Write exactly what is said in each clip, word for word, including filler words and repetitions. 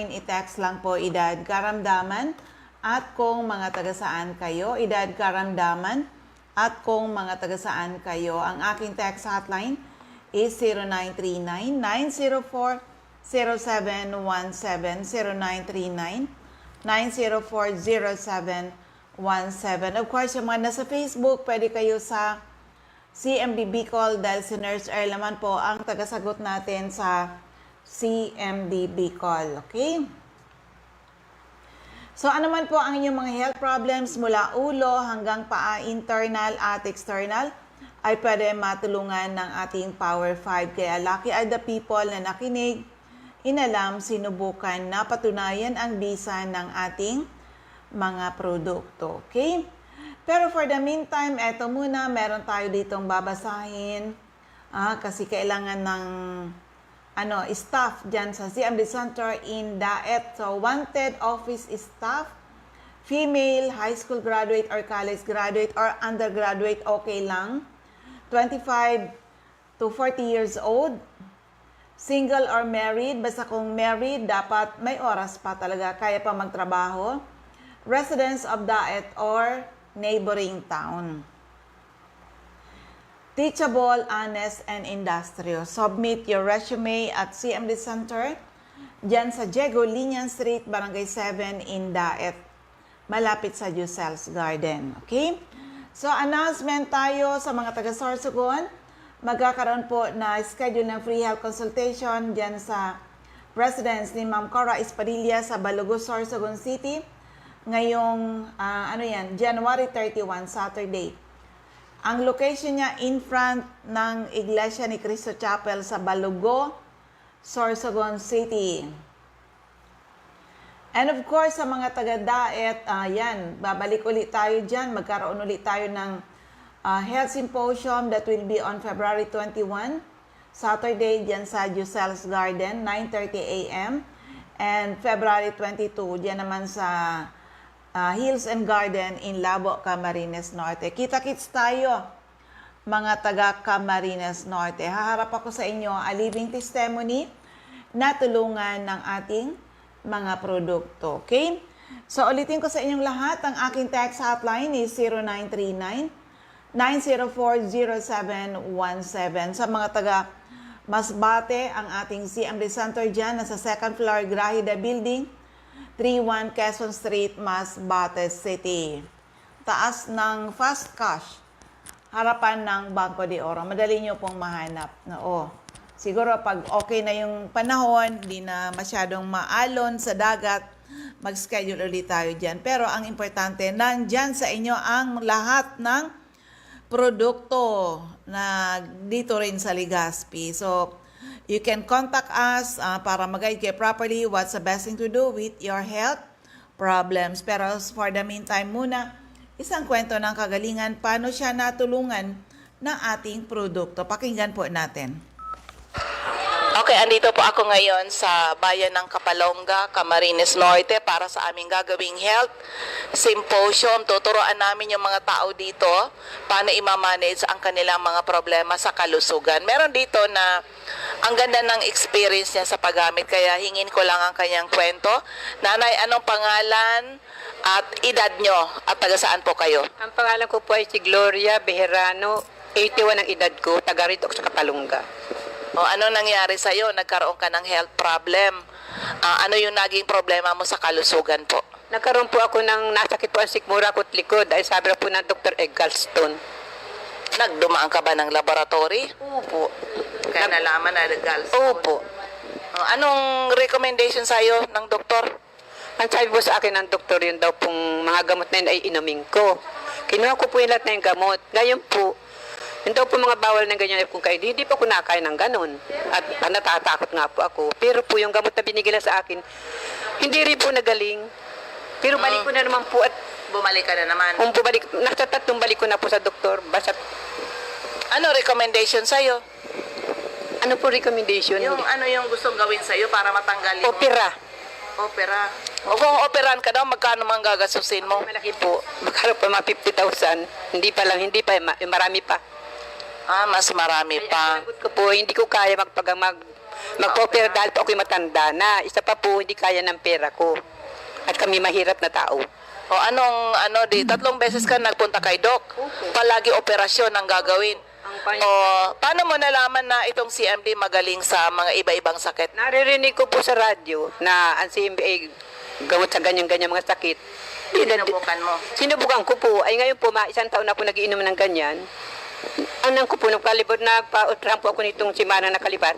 I-text lang po edad, karamdaman, at kung mga taga saan kayo, edad, karamdaman, at kung mga taga saan kayo. Ang aking text hotline is zero nine three nine, nine zero four, zero seven one seven, zero nine three nine, nine zero four, zero seven one seven. Of course, yung mga nasa Facebook, pwede kayo sa C M D Bicol dahil si Nurse Earl naman po ang tagasagot natin sa C M D Bicol. Okay? So, ano man po ang inyong mga health problems mula ulo hanggang paa, internal at external, ay pwede matulungan ng ating Power five. Kaya lucky are the people na nakinig, inalam, sinubukan, napatunayan ang bisa ng ating mga produkto. Okay? Pero for the meantime, eto muna, meron tayo ditong babasahin. Ah, kasi kailangan ng ano, staff dyan sa C M D Center in Daet. So, wanted office staff, female, high school graduate or college graduate or undergraduate, okay lang. Twenty-five to forty years old, single or married, basta kung married, dapat may oras pa talaga, kaya pa magtrabaho. Residents of Daet or neighboring town. Teachable, honest, and industrious. Submit your resume at C M D Center, dyan sa Diego Linian Street, Barangay seven, in Daet, malapit sa Giselle's Garden. Okay? So, announcement tayo sa mga taga Sorsogon. Magkakaroon po na schedule ng free health consultation dyan sa residence ni Ma'am Cora Espadilla sa Balugo, Sorsogon City, ngayong, ah, ano yan, January thirty-one, Saturday. Ang location niya in front ng Iglesia ni Cristo Chapel sa Balugo, Sorsogon City. And of course, sa mga taga Daet, ah, yan, babalik uli tayo dyan. Magkaroon uli tayo ng, ah, health symposium that will be on February twenty-one, Saturday, dyan sa Giselle's Garden, nine thirty A M. And February twenty-two, dyan naman sa, ah, Hills and Garden in Labo, Camarines Norte. Kita-kits tayo, mga taga Camarines Norte. Haharap ako sa inyo, a living testimony na tulungan ng ating mga produkto. Okay? So, ulitin ko sa inyong lahat, ang aking text hotline is zero nine three nine, nine zero four, zero seven one seven. Sa mga taga Masbate, ang ating C M D Center dyan, nasa second floor, Grahida Building, three one Quezon Street, Masbate City. Taas ng Fast Cash, harapan ng Banco de Oro. Madali nyo pong mahanap. Oo. Siguro pag okay na yung panahon, di na masyadong maalon sa dagat, mag-schedule ulit tayo dyan. Pero ang importante, nandyan sa inyo ang lahat ng produkto na dito rin sa Legazpi. So, you can contact us, ah, para mag-guide kayo properly what's the best thing to do with your health problems. Pero for the meantime muna, isang kwento ng kagalingan, paano siya natulungan ng ating produkto. Pakinggan po natin. Okay, andito po ako ngayon sa bayan ng Kapalonga, Camarines Norte, para sa aming gagawing health symposium. Tuturuan namin yung mga tao dito paano i-manage ang kanilang mga problema sa kalusugan. Meron dito na ang ganda ng experience niya sa paggamit, kaya hingin ko lang ang kanyang kwento. Nanay, anong pangalan at edad nyo at taga saan po kayo? Ang pangalan ko po ay si Gloria Bejerano, eighty-one ang edad ko, taga rito ako sa Kapalonga. O, ano nangyari sa'yo? Nagkaroon ka ng health problem. Ah, ano yung naging problema mo sa kalusugan po? Nagkaroon po ako ng, nasakit po ang sikmura ko at likod. Ay, sabi na po ng doktor, eh, gallstone. Nagdumaan ka ba ng laboratory? Opo. Kaya Nag- nalaman na gallstone? Opo. O, anong recommendation sa'yo ng doktor? Ang sabi po sa akin ng doktor, yun daw pong mga gamot na yun ay inumin ko. Kinuha ko po yung lahat na yung gamot. Ngayon po, yun daw po mga bawal ng ganyan, kung kayo, hindi po ako nakain ng ganun. At, ah, natatakot nga po ako. Pero po yung gamot na binigay lang sa akin, hindi rin po nagaling. Pero balik Mm. ko na naman po at Bumalik ka na naman. Kung bumalik, nasa tatlong balik ko na po sa doktor, basta Ano recommendation sa'yo? Ano po recommendation? Yung ano yung gustong gawin sa'yo para matanggal yung Opera. Opera. O kung operahan ka daw, magkano man gagastusin mo? Malaki po. Magkano po, mga fifty thousand. Hindi pa lang, hindi pa, ma-, marami pa. Ah, mas marami Kaya pa. Ang sagot ko po, hindi ko kaya magpag-, mag-, Magpa-opera dahil po ako'y matanda na. Isa pa po, hindi kaya ng pera ko. At kami mahirap na tao. O anong, ano, di, tatlong beses ka nagpunta kay Doc? Opo. Palagi operasyon ang gagawin. Ang pang- O, paano mo nalaman na itong C M D magaling sa mga iba-ibang sakit? Naririnig ko po sa radyo na ang C M D ay gamot sa ganyan-ganyan mga sakit. Di na- Sinubukan mo? Sinubukan ko po. Ay ngayon po, ma, isang taon na po nagiinom ng ganyan. Anan ko po, nagkalibot, nagpa-ultrahan po ako nitong semana nakalipas.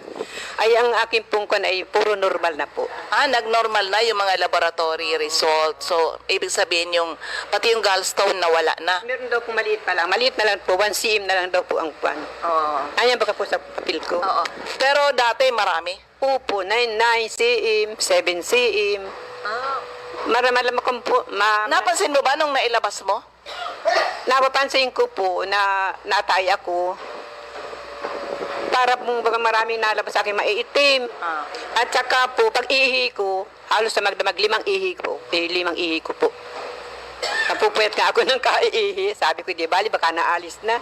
Ay, ang akin pong kwan ay puro normal na po. Ah, nag-normal na yung mga laboratory result. So, ibig sabihin yung, pati yung gallstone nawala na. Meron daw pong maliit pa lang. Maliit na lang po, one C M na lang daw po ang kwan. Oo. Ayan, baka po sa papel ko. Oo. Pero dati marami? Opo, nine, nine C M, seven C M. Ah. Mara-, mara-, makampo-, ma- Napansin mo ba nung nailabas mo? Napapansin ko po na natay ako. Para pong baga maraming nalabas sa akin maiitim. Ah. At saka po, pag ihi ko, halos na magdamag limang ihi ko. Eh, limang ihi ko po. Napupuyat nga ako ng kaiihi. Sabi ko, "Di bali, baka naalis na."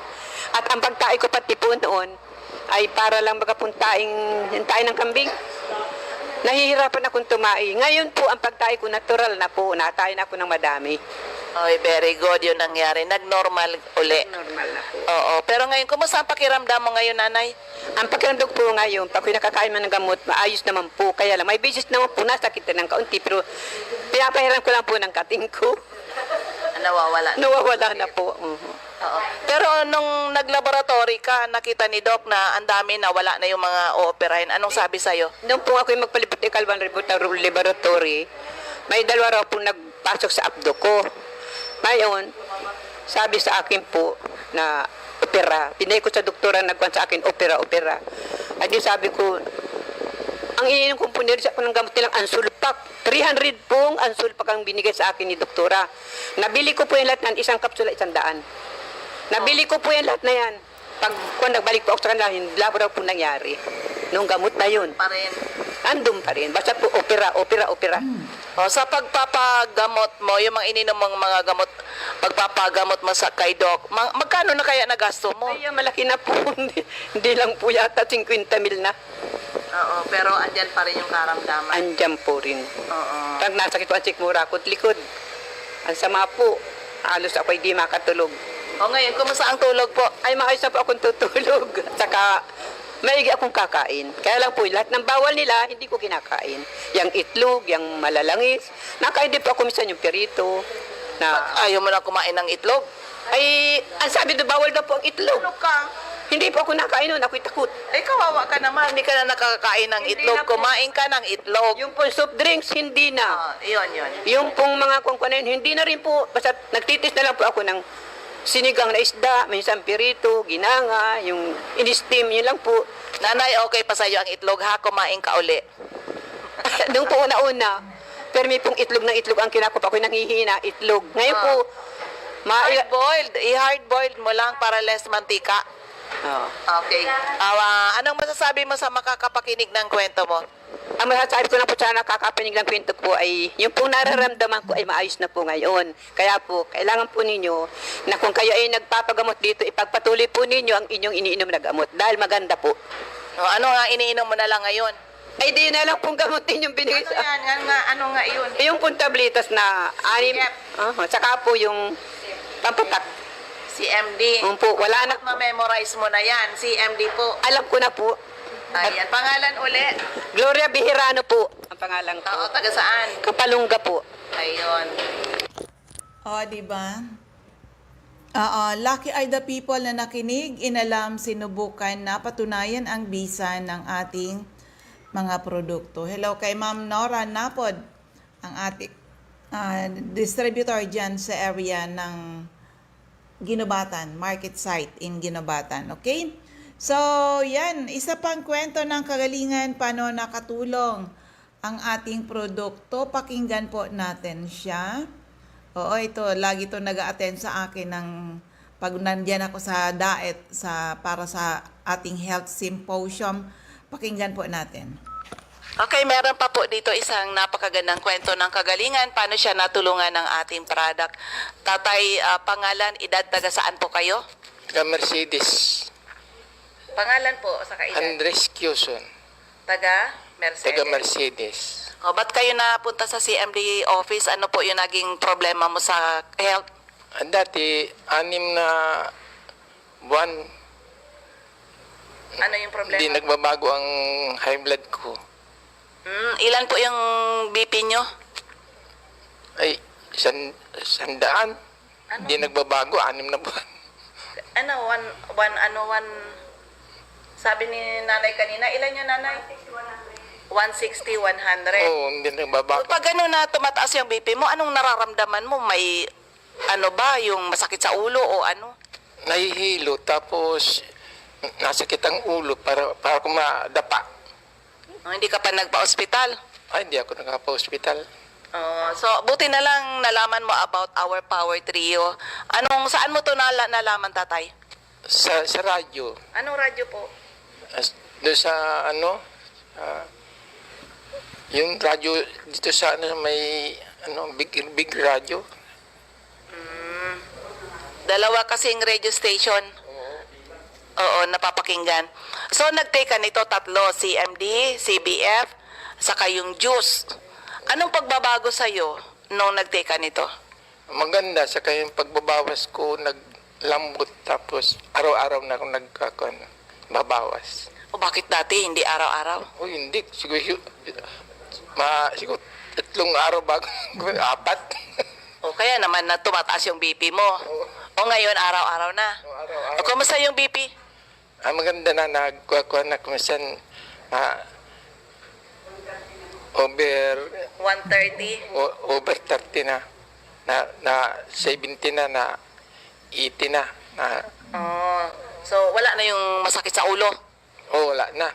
At ang pagkain ko pati po noon, ay para lang baga pong taing, yung tae ng kambing. Nahihirapan akong tumae. Ngayon po, ang pagtae ko natural na po. Natae na ako ng madami. Oy, very good yung nangyari. Nag-normal uli. Normal na po. Oo. Pero ngayon, kumusta ang pakiramdam mo ngayon, Nanay? Ang pakiramdam ko po ngayon, pag ako'y nakakain man ng gamot, maayos naman po. Kaya lang, may bisis naman po, nasakit na ng kaunti. Pero pinapahiram ko lang po ng kating ko. Nawawala na. Nawawala na po. Mhm. Oo. Pero nung nag-laboratory ka, nakita ni Doc na ang dami na, wala na yung mga ooperahin. Anong sabi sa'yo? Nung po ako'y magpalibot ng Kalban Laboratory, may dalawa raw pong nagpasok sa apdo ko. Ngayon, sabi sa akin po na opera. Pinay ko sa doktora, nagkuhan sa akin, opera, opera. Ay di sabi ko, ang iniinom kong punirsa ko ng gamot nilang Ansulpac. Three hundred pong Ansulpac ang binigay sa akin ni doktora. Nabili ko po yung lahat ng isang kapsula, isang daan. Nabili ko po yung lahat na yan. Pag, kung nagbalik po ako sa kanila, hindi labo daw po nangyari. Nung gamot na yun. Pa rin. Andun pa rin. Basta po, opera, opera, opera. O, sa pagpapagamot mo, yung mga ininom mong mga gamot, pagpapagamot mo sa kay Doc, ma-, magkano na kaya nagasto mo? Ay, malaki na po. Hindi, hindi lang po yata fifty mil na. Oo, pero andyan pa rin yung karamdaman. Andyan po rin. Oo. Pag nasakit po ang sikmura ko, likod. Ang sama po, halos ako'y di makatulog. O ngayon, kumusta ang tulog po? Ay, maayos na po akong tutulog. Saka, maigi akong kakain. Kaya lang po, lahat ng bawal nila, hindi ko kinakain. Yang itlog, yang malalangis. Nakain din po ako minsan yung pirito. Na Ayaw mo na kumain ng itlog? Ay, ang sabi doon, bawal daw po ang itlog. Ano ka? Hindi po ako nakain nun, ako'y takot. Ay, kawawa ka naman, hindi ka na nakakain ng Hindi itlog. na po. Kumain ka ng itlog. Yung pong soft drinks, hindi na. Ah, yun, yun. Yung pong mga kung ano yun, hindi na rin po. Basta nagtitis na lang po ako ng sinigang na isda, minsan pirito, ginanga, yung in-steam, yun lang po. Nanay, okay pa sa'yo ang itlog, ha? Kumain ka uli. Nung po una-una, permi pong itlog ng itlog ang kinakuha ko, nanghihina, itlog. Ngayon po, Ah. ma- Hard-boiled. I-hard-boiled mo lang para less mantika. Oo. Okay. Awa, anong masasabi mo sa makakapakinig ng kwento mo? Ang masasabi ko lang po sa nakakapakinig ng kwento ko ay, yung pong nararamdaman ko ay maayos na po ngayon. Kaya po, kailangan po ninyo na kung kayo ay nagpapagamot dito, ipagpatuloy po ninyo ang inyong iniinom na gamot dahil maganda po. O, ano nga iniinom mo na lang ngayon? Ay, di na lang pong gamot din yung binigay Ano sa yan? Nga, nga, ano nga yun? Yung pong tabletas na anim. Yep. Aha, saka po yung pampatak. C M D. Opo, wala na. Dapat ma-memorize mo na yan. C M D po. Alam ko na po. Ayan. Pangalan uli? Gloria Bejerano po ang pangalan ko. Oo, taga saan? Kapalunga po. Ayun. O, di ba? Oo, lucky are the people na nakinig, inalam, sinubukan, napatunayan ang bisa ng ating mga produkto. Hello kay Ma'am Nora Napod, ang ating, ah, distributor dyan sa area ng Guinobatan, market site in Guinobatan, okay? So, yan, isa pang kwento ng kagalingan, paano nakatulong ang ating produkto. Pakinggan po natin siya. Oo, ito, lagi to nag-a-attend sa akin ng, pag nandiyan ako sa DAET sa, para sa ating health symposium. Pakinggan po natin. Okay, meron pa po dito isang napakagandang kwento ng kagalingan, paano siya natulungan ng ating product. Tatay, ah, pangalan, edad, taga saan po kayo? Taga Mercedes. Pangalan po, saka edad? Andres Quezon. Taga Mercedes. Taga Mercedes. O, ba't kayo napunta sa C M D office? Ano po yung naging problema mo sa health? Ah, dati, anim na buwan, Ano yung problema hindi mo? Nagbabago ang high blood ko. Hmm, ilan po yung B P nyo? Ay, san-, sandaan. Ano? Hindi nagbabago, anim na buwan. Ano, one, one, ano, one, sabi ni nanay kanina, ilan yung nanay? One sixty, one hundred. Oo, hindi nagbabago. Pag ano na tumataas yung B P mo, anong nararamdaman mo? May ano ba, yung masakit sa ulo o ano? Nahihilo, tapos nasakit ang ulo para, para ko madapa. Oh, hindi ka pa nagpa-ospital? Ay, hindi ako nagpa-ospital. Oh, so, buti na lang nalaman mo about our Power Trio. Anong, saan mo to nala-, nalaman, tatay? Sa, sa radyo. Anong radyo po? As, doon sa, ano, ah, yung radyo dito sa, ano, may, ano, big, big radyo. Mm. Dalawa kasing radio station. Oo, napapakinggan. So, nag-take ka nito, tatlo, C M D, C B F, saka yung juice. Anong pagbabago sa'yo nung nag-take ka nito? Maganda, saka yung pagbabawas ko, naglambot, tapos araw-araw na ako nagkakon, babawas. O bakit dati hindi araw-araw? O hindi, siguro, siguro, ma, siguro tatlong araw bago, apat. O kaya naman na tumataas yung B P mo. Oo. O ngayon, araw-araw na. O, araw-araw. O, kumusta yung B P? Ah, maganda na, nagkuha-kuha na kung minsan, ah, over, one thirty? O-, over thirty na. Na, na seventy na, na eighty na. Na, Oh, so wala na yung masakit sa ulo? Oh, wala na.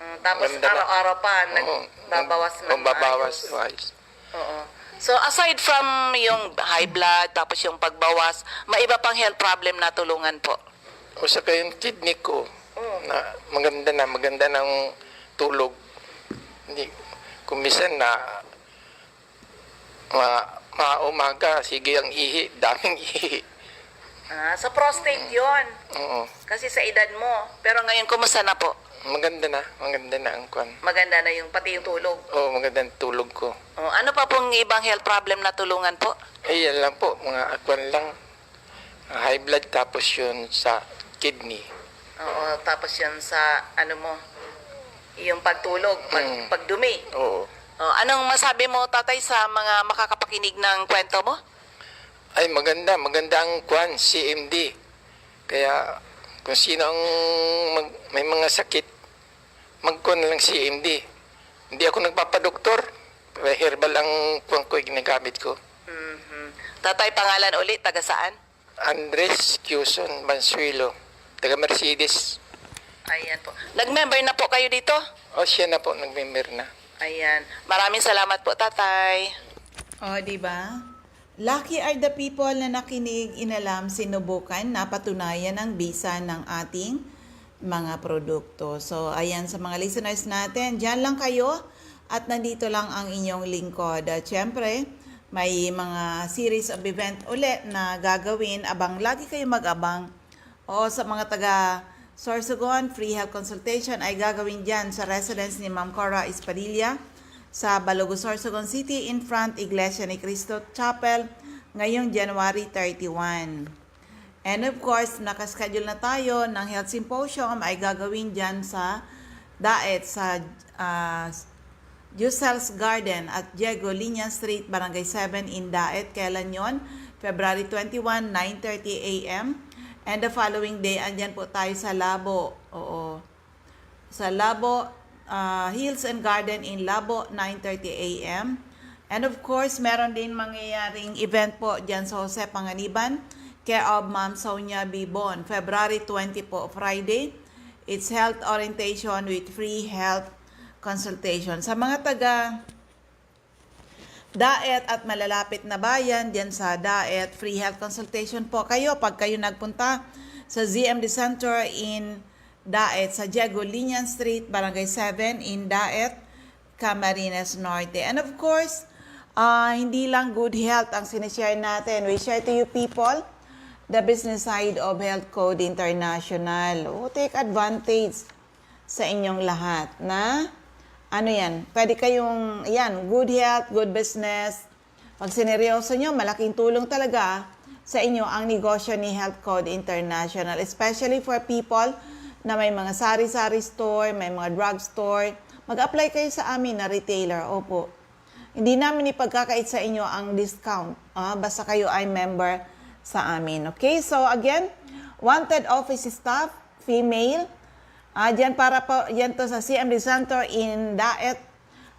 Mm, tapos maganda na. Araw-araw pa, oo, nagbabawas ng, oo, babawas, maayos. Maayos. Oo. So, aside from yung high blood, tapos yung pagbawas, may iba pang health problem na tulungan po? O saka yung kidney ko, mm, na maganda na, maganda ng tulog. Hindi, kung minsan na, ma-, ma-, umaga, sige ang ihi, daming ihi. Ah, sa prostate yon. Oo. Kasi sa edad mo. Pero ngayon, kumusta na po? Maganda na, maganda na ang kwan. Maganda na yung, pati yung tulog. Oo, maganda ang tulog ko. Oh, ano pa pong ibang health problem na tulungan po? Eh, yan lang po, mga kwan lang. High blood, tapos yun sa kidney. Oo, tapos yun sa, ano mo, yung pagtulog, pag-, mm, pagdumi. Oo. Oh, anong masabi mo, tatay, sa mga makakapakinig ng kwento mo? Ay, maganda. Maganda ang kwan, C M D. Kaya, kung sino ang mag-, may mga sakit, magkwan lang C M D. Hindi ako nagpapadoktor. Kaya herbal ang kwan ko, ginagamit ko. Mhm. Tatay, pangalan ulit, taga saan? Andres Cuson Bansuelo, taga Mercedes. Ayan po. Nag-member na po kayo dito? O, siya na po, nag-member na. Ayan. Maraming salamat po, tatay. O, di ba? Lucky are the people na nakinig, inalam, sinubukan, napatunayan ang bisa ng ating mga produkto. So, ayan, sa mga listeners natin, diyan lang kayo at nandito lang ang inyong lingkod. At syempre, may mga series of event uli na gagawin. Abang, lagi kayo mag-abang. O, sa mga taga Sorsogon, free health consultation ay gagawin diyan sa residence ni Ma'am Cora Espadilla sa Balogo, Sorsogon City, in front Iglesia ni Cristo Chapel, ngayong January thirty-one. And of course, nakaschedule na tayo ng health symposium ay gagawin diyan sa Daet, sa, ah, Jucel's Garden at Diego Liñan Street, Barangay seven in Daet. Kailan yon? February twenty-one, nine thirty A M. And the following day, andyan po tayo sa Labo. Oo. Sa Labo, ah, Hills and Garden in Labo, nine thirty A M. And of course, meron din mangyayaring event po dyan sa Jose Panganiban, care of Ma'am Sonia Bibon, February twenty po, Friday. It's health orientation with free health consultation. Sa mga taga Daet at malalapit na bayan, diyan sa Daet, free health consultation po kayo pag kayo nagpunta sa Z M D Center in Daet, sa Diego Liñan Street, Barangay seven in Daet, Camarines Norte. And of course, ah, hindi lang good health ang sinishare natin. We share to you, people, the business side of Health Code International. Oh, take advantage sa inyong lahat na Ano yan? Pwede kayong, yan, good health, good business. Pag sineryoso nyo, malaking tulong talaga sa inyo ang negosyo ni Health Code International, especially for people na may mga sari-sari store, may mga drugstore. Mag-apply kayo sa amin na retailer, opo. Hindi namin ipagkakait sa inyo ang discount, ah, basta kayo ay member sa amin. Okay? So again, wanted office staff, female. Ah, diyan para po, yan to sa C M D Center in Daet.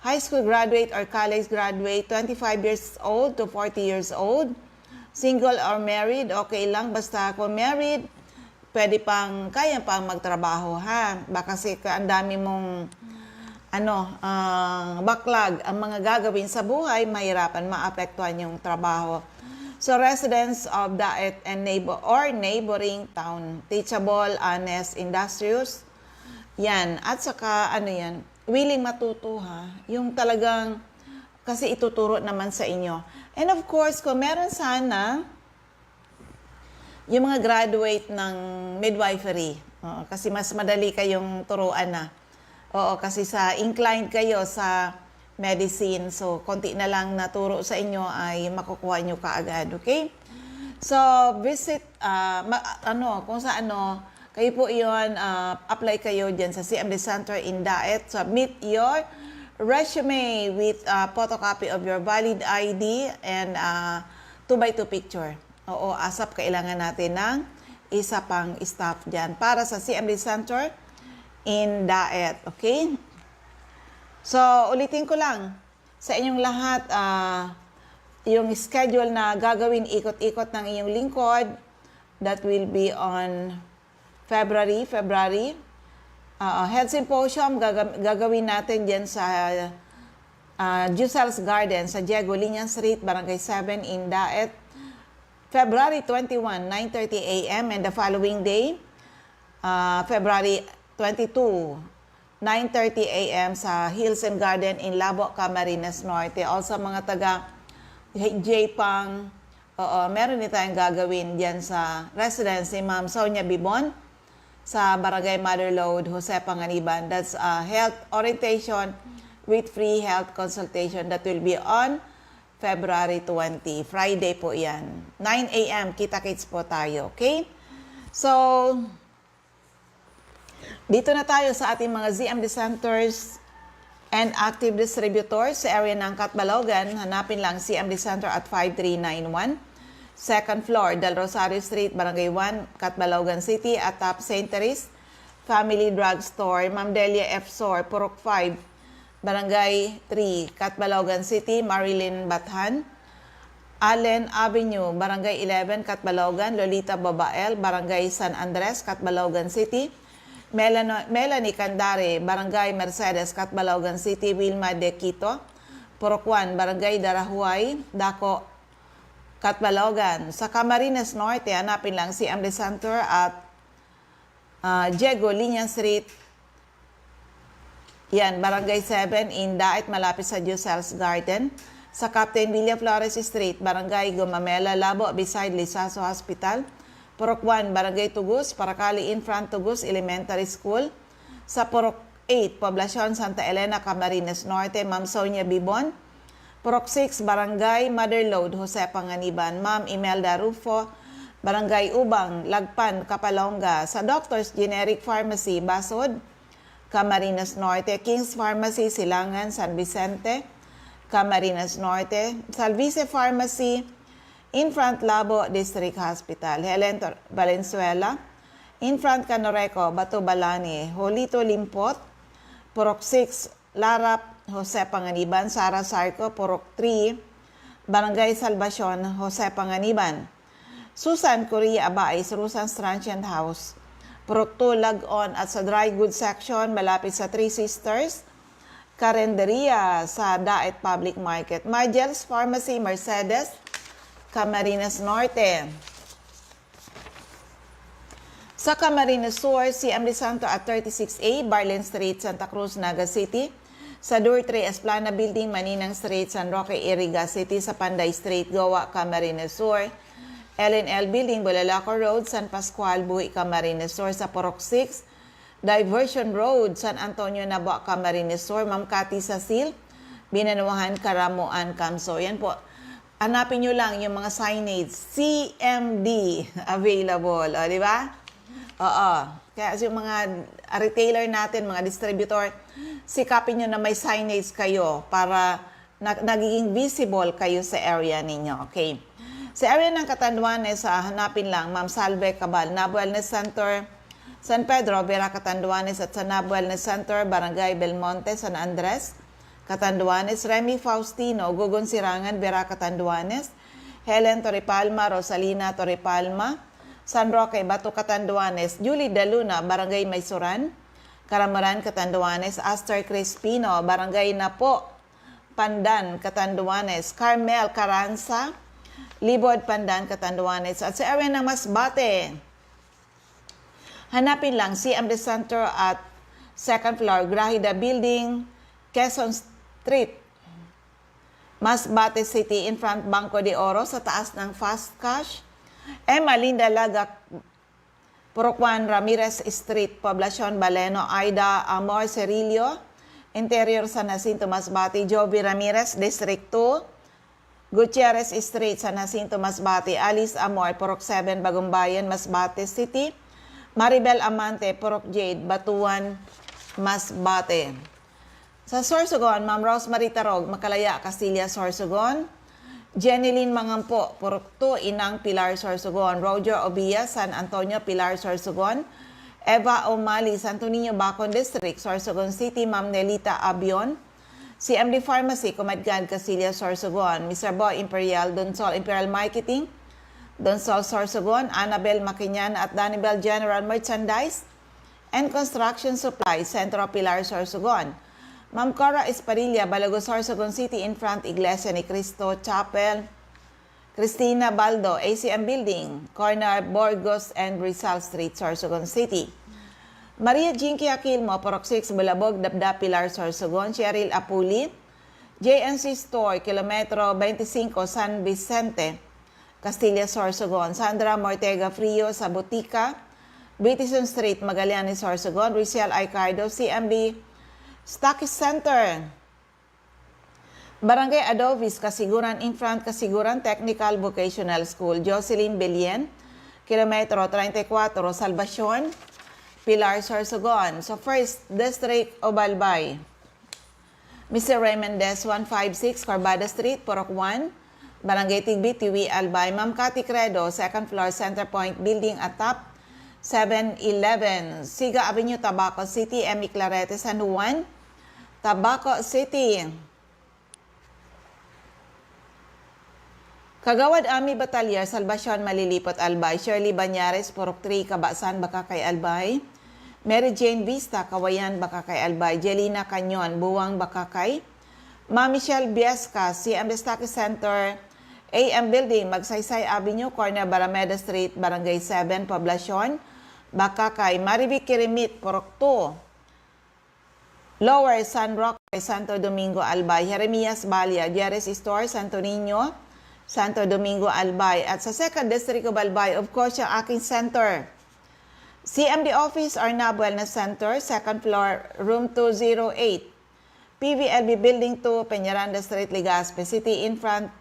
High school graduate or college graduate, twenty-five years old to forty years old. Single or married, okay lang. Basta kung married, pwede pang, kaya pang magtrabaho, ha? Baka kasi ka, ang dami mong, ano, ah, backlog. Ang mga gagawin sa buhay, mahirapan, maapektuhan yung trabaho. So, residents of Daet and neighbor, or neighboring town, teachable, honest, industrious, yan. At saka, ano yan, willing matuto, ha? Yung talagang, kasi ituturo naman sa inyo. And of course, kung meron sana, yung mga graduate ng midwifery, oo, kasi mas madali kayong turuan na. Oo, kasi sa inclined kayo sa medicine, so konti na lang naturo sa inyo ay makukuha nyo kaagad, okay? So, visit, ah, ma- ano, kung sa ano, kayo po iyon, ah, apply kayo dyan sa C M D Center in Daet. Submit your resume with, ah, photocopy of your valid I D and, ah, two by two picture. Oo, ASAP kailangan natin ng isa pang staff dyan para sa C M D Center in Daet. Okay? So, ulitin ko lang. Sa inyong lahat, ah, yung schedule na gagawin ikot-ikot ng inyong lingkod, that will be on February, February. Ah, ah, Health Symposium gaga- gagawin natin dyan sa, ah, Jucel's Garden sa Diego Liñan Street, Barangay seven in Daet. February twenty-one, nine thirty a m, and the following day, ah, February twenty-two, nine thirty a m sa Hills and Garden in Labo, Camarines Norte. Also, mga taga J-Pang, oo, meron din tayong gagawin dyan sa residence ni Ma'am Sonia Bibon sa Barangay Mother Lode, Jose Panganiban. That's, uh, health orientation with free health consultation that will be on February twenty. Friday po yan. Nine a m, kita-kits po tayo, okay? So, dito na tayo sa ating mga Z M D centers and active distributors sa area ng Catbalogan. Hanapin lang Z M D Center at five three nine one, second floor, Del Rosario Street, Barangay one, Catbalogan City, atap Saint Therese Family Drugstore, Ma'am Delia F Sor, Purok five, Barangay three, Catbalogan City, Marilyn Bathan, Allen Avenue, Barangay eleven, Catbalogan, Lolita Babael, Barangay San Andres, Catbalogan City, Melano-, Melanie Candare, Barangay Mercedes, Catbalogan City, Wilma De Quito, Purok one, Barangay Darahuay, Daco, Catbalogan. Sa Camarines Norte, hanapin lang C M D Center at, ah, Diego Liñan Street, yan, Barangay seven in Daet, malapit sa Diosels Garden. Sa Captain Villaflores Street, Barangay Gomamela, Labo, beside Lizaso Hospital. Purok one, Barangay Tugus, Paracali, in front Tugus Elementary School. Sa Purok eight, Poblacion Santa Elena, Camarines Norte, Ma'am Sonia Bibon. Purok six, Barangay Mother Lode, Jose Panganiban, Ma'am Imelda Rufo. Barangay Ubang, Lagpan, Capalonga. Sa Doctor's Generic Pharmacy, Basod, Camarines Norte, King's Pharmacy, Silangan, San Vicente, Camarines Norte, Salvice Pharmacy, in front Labo District Hospital, Helen Tor-, Valenzuela, in front Canoreco, Bato Balani, Jolito Limpot, Purok six, Larap, Jose Panganiban, Sara Sarco, Purok three, Barangay Salvacion, Jose Panganiban. Susan Correa Abais, Rosan's Transient House, Purok two, Lagon, at sa dry goods section, malapit sa Three Sisters, Carinderia sa Daet Public Market. Margel's Pharmacy, Mercedes, Camarines Norte. Sa Camarines Sur, C M D Center at thirty-six A, Barlin Street, Santa Cruz, Naga City. Sa Door three, Esplana Building, Maninang Street, San Roque, Iriga City. Sa Panday Street, Goa, Camarines Sur. L and L Building, Bulalaco Road, San Pascual, Buhi, Camarines Sur. Sa Purok six, Diversion Road, San Antonio, Nabua, Camarines Sur, Ma'am Cathy Sasil, Binanuahan, Karamuan, Kamso. Yan po. Hanapin nyo lang yung mga signage, C M D available. O, di ba? Oo. Kaya yung mga retailer natin, mga distributor, sikapin nyo na may signage kayo para na, nagiging visible kayo sa area ninyo. Okay. Sa area ng Catanduanes, ah, hanapin lang, Ma'am Salve Cabal, Nab Wellness Center, San Pedro, Vera Catanduanes at sa Nab Wellness Center, Barangay Belmonte, San Andres, Catanduanes, Remy Faustino, Gugon Sirangan, Vera Catanduanes, Helen Torrepalma, Rosalina Torrepalma, San Roque, Bato Catanduanes, Julie Daluna, Barangay Maysuran, Karamuran Catanduanes, Aster Crispino, Barangay Napo, Pandan, Catanduanes, Carmel Caranza, Libod, Pandan, Catanduanes, at sa area ng Masbate. Hanapin lang, C M D Center at second floor, Grahida Building, Quezon Street, Masbate City, in front Banco de Oro, sa taas ng Fast Cash. Emma Linda Lagak, Purok one, Ramirez Street, Poblacion Baleno, Aida Amor Cerillo, Interior San Jacinto, Masbate, Jovi Ramirez, District two, Gutierrez Street, San Jacinto, Masbate, Alice Amor, Purok seven, Bagumbayan, Masbate City, Maribel Amante, Purok Jade, Batuan, Masbate. Sa Sorsogon, Ma'am Rosemary Tarog, Makalaya, Castilla, Sorsogon. Jenilyn Mangampo, Purok two, Inang Pilar, Sorsogon. Roger Obia, San Antonio, Pilar, Sorsogon. Eva O'Malley, Santo Niño, Bacon District, Sorsogon City. Ma'am Nelita Abion, C M D Pharmacy, Kumadgan, Castilla, Sorsogon. Mister Boy Imperial, Donsol Imperial Marketing, Donsol, Sorsogon. Annabel Makiñan at Danibel General Merchandise and Construction Supply, Centro Pilar, Sorsogon. Ma'am Cora Espadilla, Balago, Sorsogon City, in front Iglesia ni Cristo Chapel. Cristina Baldo, A C M Building, corner Burgos and Rizal Street, Sorsogon City. Maria Jinky Aquilmo, Purok six, Bulabog, Dabda, Pilar, Sorsogon. Cheryl Apuli, J N C Store, Kilometro twenty-five, San Vicente, Castilla, Sorsogon. Sandra Mortega Frio sa Botica, Bitison Street, Magallanes, Sorsogon. Rachel Aicardo, C M D Stockist Center, Barangay Adovis, Casiguran, in front Casiguran Technical Vocational School. Jocelyn Belien, Kilometro treinta y cuatro, Salvacion, Pilar, Sorsogon. Sa First District, Obalbay. Mister Raymond Des, one five six Corbada Street, Purok one, Barangay Tigbi, Tiwi, Albay. Ma'am Cathy Credo, second floor, Center Point Building, atop, seven eleven. Siga Avenue, Tabaco City. Emmy Clarete, San Juan, Tabaco City. Kagawad Ami Batalyar, Salvacion, Malilipot, Albay. Shirley Bañares, Purok three, Kabasan, Bacacay, Albay. Mary Jane Vista, Kawayan, Bacacay, Albay. Jelina Canyon, Buwang, Bacacay. Ma Michelle Viesca, C M Destaque Center, A M Building, Magsaysay Avenue, corner Barameda Street, Barangay seven, Poblacion, Bacacay. Marivic Kirimit, Purok two, Lower San Roque, Santo Domingo, Albay. Jeremias Balia, Jerry's Store, Santo Niño, Santo Domingo, Albay. At sa Second District of Albay, of course, yung aking center. C M D Office, Arnab Wellness Center, second floor, room two zero eight. P V L B Building two, Peñaranda Street, Legazpi City, in front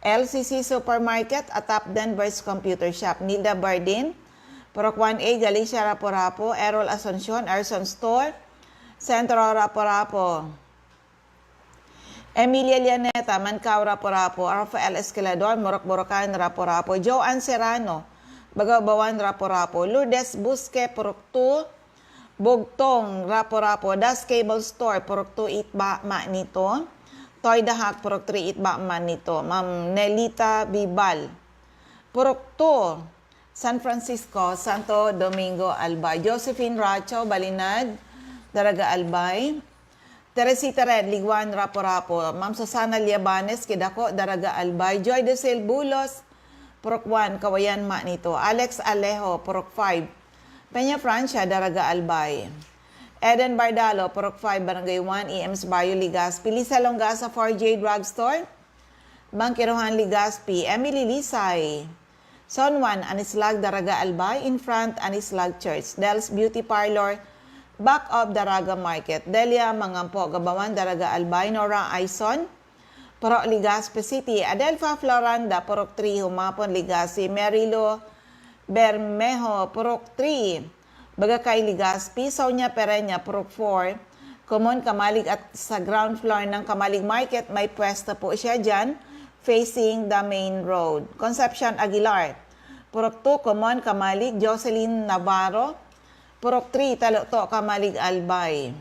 L C C Supermarket, atop Denver's Computer Shop. Nilda Bardin, Purok one A, Galicia, Rapu-Rapu. Errol Asuncion, Erson Store, Centro, Rapu-Rapu. Emilia Llaneta, Mancao, Rapu-Rapu. Rafael Esquilador, Morocco, Borocan, Rapu-Rapu. Joanne Serrano, Bagao-Bawan, Rapu-Rapu. Lourdes Busque, Purok two, Bugtong, Rapu-Rapu. Das Cable Store, Purok two, Itba, Manito. Toy Dahak, Purok three, Itba, Manito. Ma'am Nelita Bibal, Purok two, San Francisco, Santo Domingo, Albay. Josephine Racho, Balinad, Daraga, Albay. Teresita Red, Liguan, Rapu-Rapu. Ma'am Susana Liabanes, Kidako, Daraga, Albay. Joy Desel Bulos, Purok one, Kawayan, Manito. Alex Alejo, Purok five, Peña Francia, Daraga, Albay. Eden Bardalo, Purok five, Barangay one, E M's Barrio, Legazpi. Lisa Longasa, four J Drugstore, Bangkirohan, Legazpi. Emily Lisay, San Juan, Anislag, Daraga, Albay, in front Anislag Church. Del's Beauty Parlor, Back of Daraga Market, Delia Mangampo, Gabawan, Daraga Albay, Nora Aison, Purok Legazpi City, Adelfa Floranda, Purok three, Humapon, Legazpi, Merilo Bermejo, Purok three, Bagakay, Legazpi, Sonia Pereña, Purok four, Common Camalig, at sa ground floor ng Camalig Market, may pwesto po siya dyan, facing the main road. Concepcion Aguilar, Purok two, Common Camalig, Jocelyn Navarro, Purok three, Taloto, Camalig, Albay.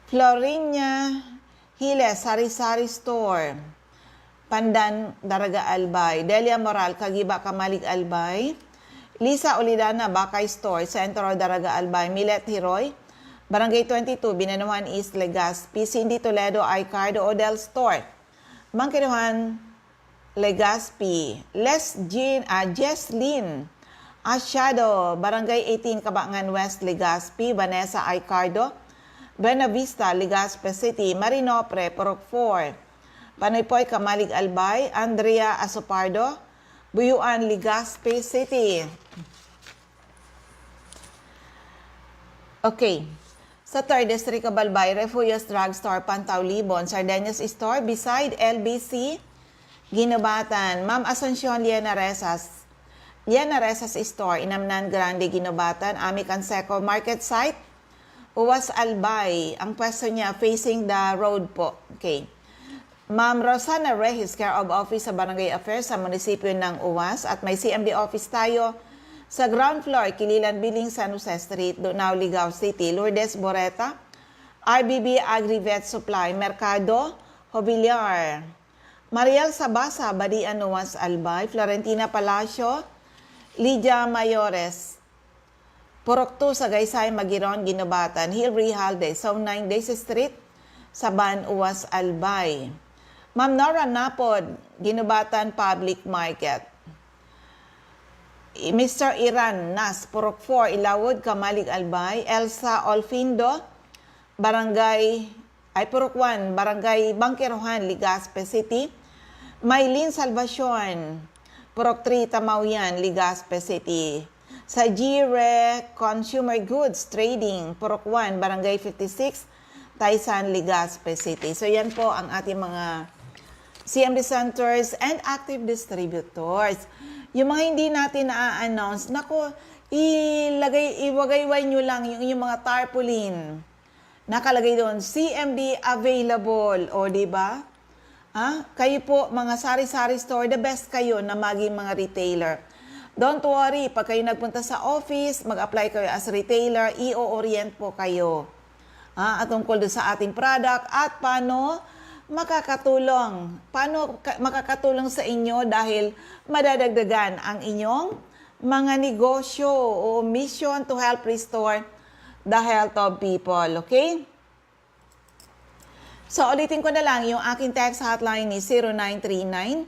Florinia Hiles, Sari-Sari Store, Pandan, Daraga, Albay. Delia Moral, Kagiba, Camalig, Albay. Lisa Ulidana, Bakay Store, Centro, Daraga, Albay. Milet Hiroy, Barangay twenty-two, Binanuhan East, Legazpi. Cindy Toledo, Icardo, Odell Store, Bangkedohan, Legazpi. Les Jean, ah, Jeslyn Asiado, Barangay eighteen, Cabangan West, Legazpi. Vanessa Icardo, Buenavista, Legazpi City. Marinopre, Purok four, Panoypoy, Camalig, Albay. Andrea Asopardo, Buyuan, Legazpi City. Okay. Sa Third District of Albay, Refuyos Drugstore, Pantaulibon, Sardeñas Store, beside L B C, Guinobatan. Ma'am Asuncion Liena Rezas, Liena Rezas Store, Inamnan Grande, Guinobatan, Ami Canseco Market Site, Uwas, Albay. Ang pwesto niya, facing the road po. Okay. Ma'am Rosana Reyes, care of office sa Barangay Affairs sa munisipyo ng Uwas, at may C M D office tayo sa ground floor, Kililan Building, San Jose Street, Dunao, Ligao City. Lourdes Boreta, R B B Agri-Vet Supply, Merkado Jobiliar. Mariel Sabasa, Badian, Uwas, Albay. Florentina Palacio, Lydia Mayores, Purok two, Sagaysay, Magiron, Guinobatan. Hill Rehalde, Zone nine, Daisy Street, Saban, Uwas, Albay. Ma'am Nora Napod, Guinobatan Public Market. I-, Mister Iran Nas, Purok four, Ilawod, Camalig, Albay. Elsa Olfindo, Barangay, ay, Purok one, Barangay Bangkerohan, Legazpi City. Maylin Salvacion, Purok three, Tamaoyan, Legazpi City. Sa Gire Consumer Goods Trading, Purok one, Barangay fifty-six, Taysan, Legazpi City. So, yan po ang ating mga C M D centers and active distributors. Yung mga hindi natin na-announce, naku, ilagay, iwagayway nyo lang yung inyong mga tarpaulin. Nakalagay doon, C M D available. O, di ba? Ah, kayo po, mga sari-sari store, the best kayo na maging mga retailer. Don't worry, pag kayo nagpunta sa office, mag-apply kayo as retailer, i-orient po kayo. Ah, at tungkol doon sa ating product at paano makakatulong, paano ka- makakatulong sa inyo dahil madadagdagan ang inyong mga negosyo o mission to help restore the health of people, okay? So, ulitin ko na lang, yung aking text hotline ni zero nine three nine,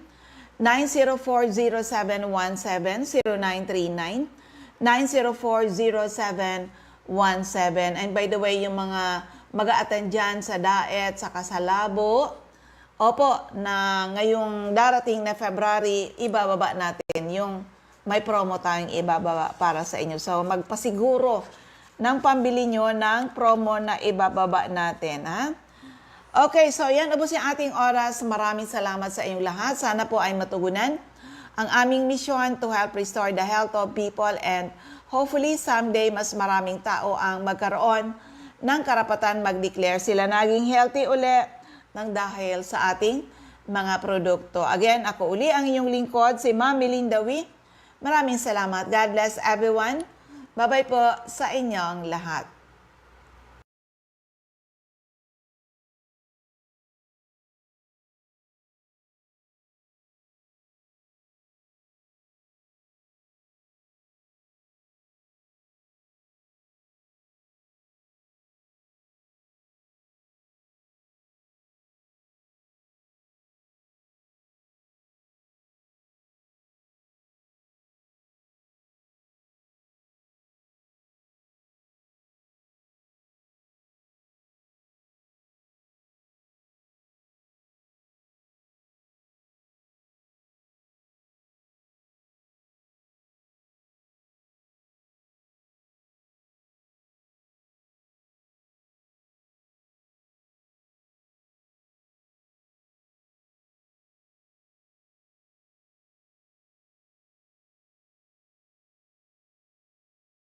nine zero four, zero seven one seven, zero nine three nine, nine zero four, zero seven one seven. And by the way, yung mga mag-a-attend dyan sa Daet, sa Kasalabo, opo, na ngayong darating na February, ibababa natin yung may promo tayong ibababa para sa inyo. So, magpasiguro ng pambili nyo ng promo na ibababa natin, ha? Okay, so yan, ubos yung ating oras. Maraming salamat sa inyong lahat. Sana po ay matugunan ang aming misyon to help restore the health of people, and hopefully someday mas maraming tao ang magkaroon ng karapatan mag-declare sila naging healthy uli ng dahil sa ating mga produkto. Again, ako uli ang inyong lingkod, si Ma'am Melinda Wee. Maraming salamat. God bless everyone. Bye-bye po sa inyong lahat.